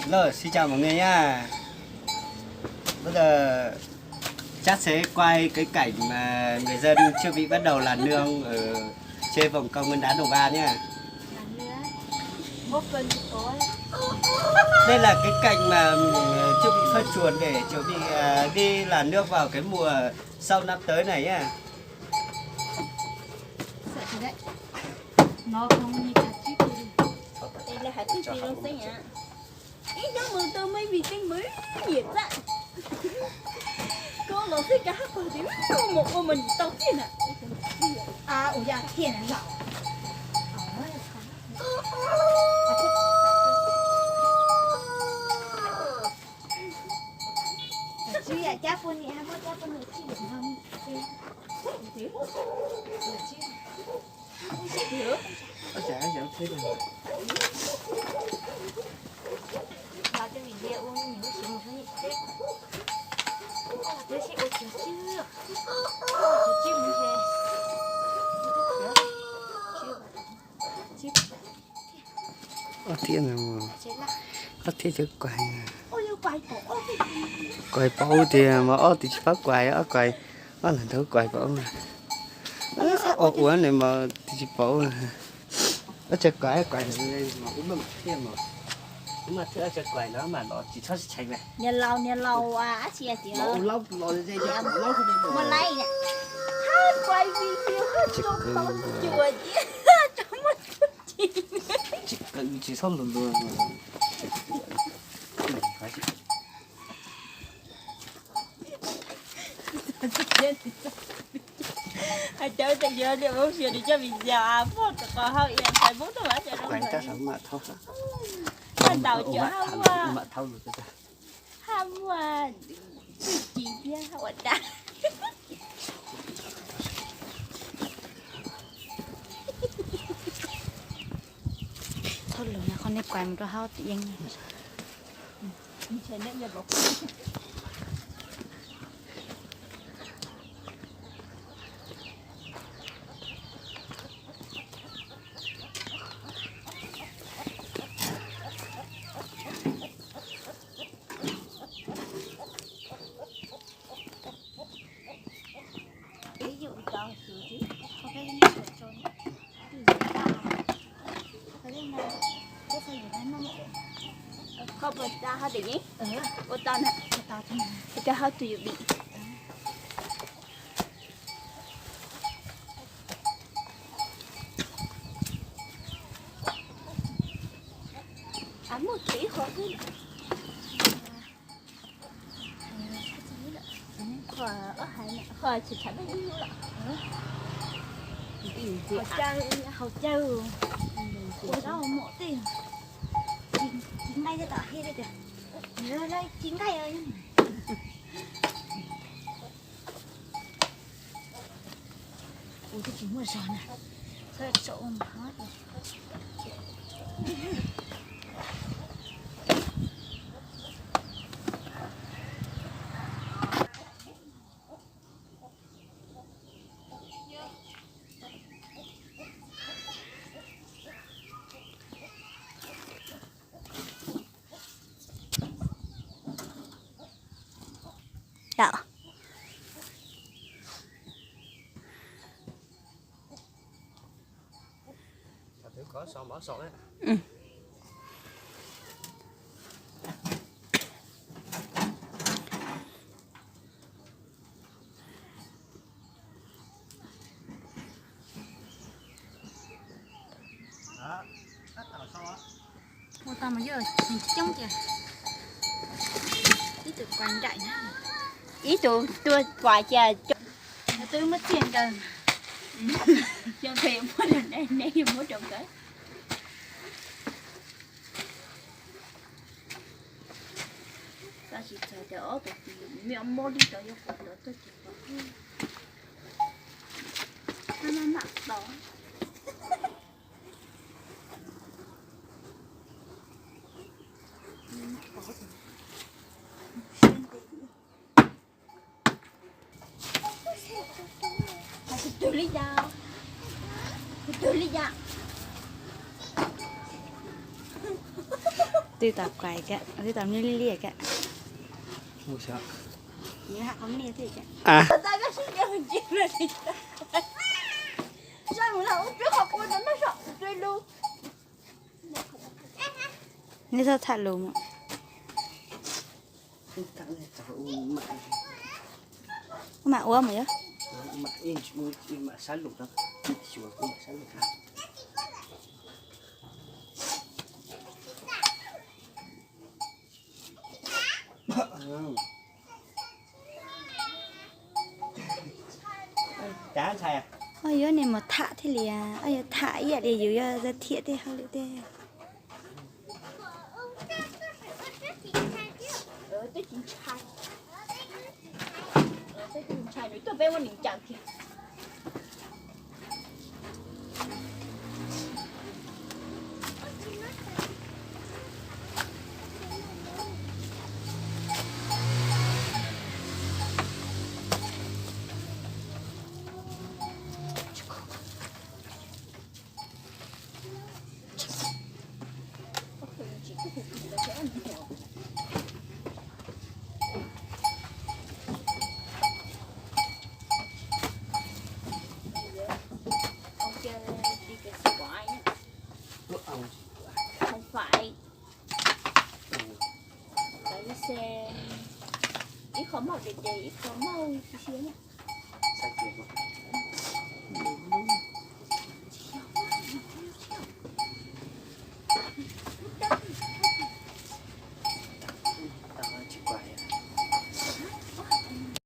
Lơ, xin chào mọi người nha. Bây giờ chắc sẽ quay cái cảnh mà người dân chuẩn bị bắt đầu làm nương ở trên vòng cầu Nguyên Đán Đồng Ba nha. Đây là cái cảnh mà mình, ờ, chuẩn bị phân chuồng để chuẩn bị, ờ, đi làm nước vào cái mùa sau năm tới này nhá. Ib hnub mus twg muaj ib vim teeb muv nyiam txaj. Koj los xij kav hab pog tias mus ua mas nim tau txiaj na. Ua yaj thiaj na los. Tsis yam cab poj niam, muab cab poj niam tsis yam no. Ob thiab no, ob thiab cov kuais, kuais pom ub tiag mas ob tug tsis paub kuais, ob kuais, ob leeg ntawd kuais pom ub. Ob ua ne mas tsis pom ub. Ob tsav kuais, kuais mas ub mas thiaj mas, ub mas thiaj ob tsav kuais no mas los tsis txhob tsis tshee na. Niag laus, niag laus dab tsi tias ua laub los ze ua laub, muaj laib na. Hab kuais video hab tso tau cuam tias tso muaj tsuj ci. Tsis kawm tsis txhob lus luag. Hais cov tes yuav liam ua xyuas nws coj video muaj rau qhov hauj lwm Facebook tau mas cov Kuais rau saum mam thauj. Hab ntaus cov hab muaj, hab muaj tsuj ci thiab ua dab. Txhob lus na, qhov nej kuais mus rau hauv tim yeeb. Koj puas tau hab tus yeeb? Ua tau na. Koj hab tus yus dim. Muaj tshuav ib qho xwb. Qhov tsis tshav ib lub lawm. Haus cawv, haus cawg. Ua zaub mom tej. Ci nqaij tej tom hej tias, ci nqaij. Ua twb tsis muaj zog na. Ua tau mas yog coob tias ib tug kuais nraim na, ib tug tuaj kuais cia coob. Twb muab txiaj nkaws, cov pem muab rau neb, neb muab rau nkawd. Tab sis txog tias ob tug me mob li rau yog kuv rau tuaj ces kuv mam mam tau. Twg li cas? Twg li cas? Twb tau kais ka, twb tau mlib li li ka. Neb txhob tham lus mus. Ua mam ua mus yog. Oj yuav niag mus tham thiaj li, oj yuav tham ib yam li yus yuav thiaj tej hauj lwm tej. Không phải. Tại vì xe, ib qho mauj ces ces ib qho mauj xwb xwb na.